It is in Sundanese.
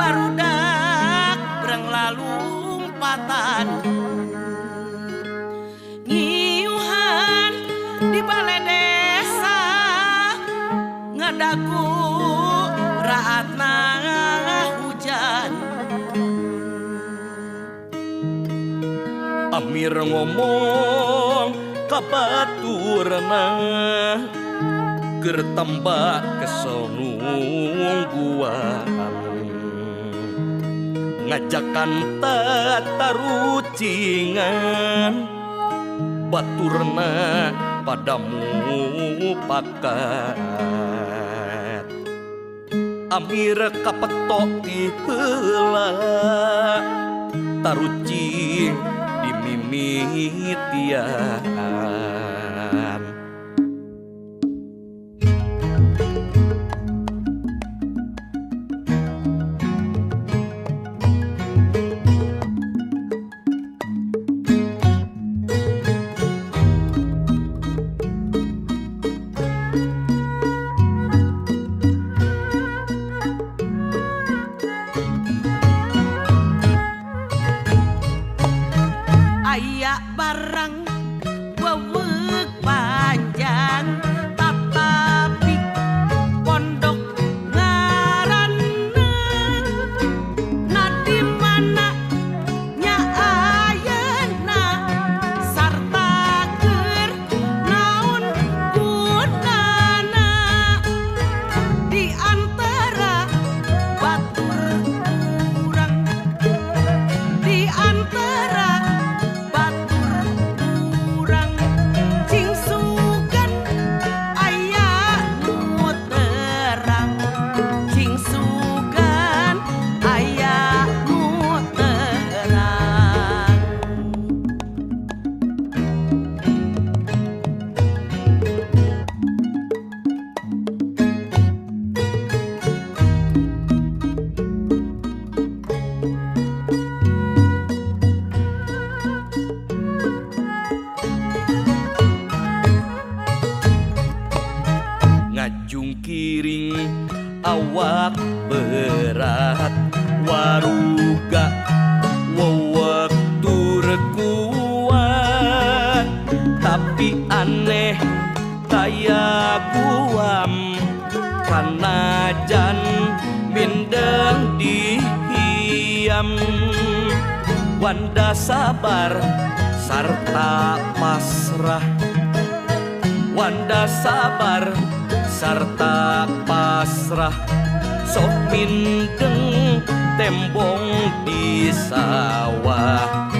Barudak berang lalumpatan ngiuhan di balai desa ngadaku raatna hujan. Amir ngomong ka baturna keur tambah kesel nungguan ngajakan tatarucingan baturna padamu pakat. Amir kapetok ti heula tarucing di mimitian. Aya barang wewek panjang tatapi pondok ngaranna na di mana nya ayeuna sarta keur naon gunana di antara batur urang di antara ngajungkiring awak berat waruga wewek tur kuat tapi aneh taya guam kanajan mindeng dihiam. Wanda sabar sarta pasrah, Wanda sabar sarta pasrah sok mindeng tembong di sawah.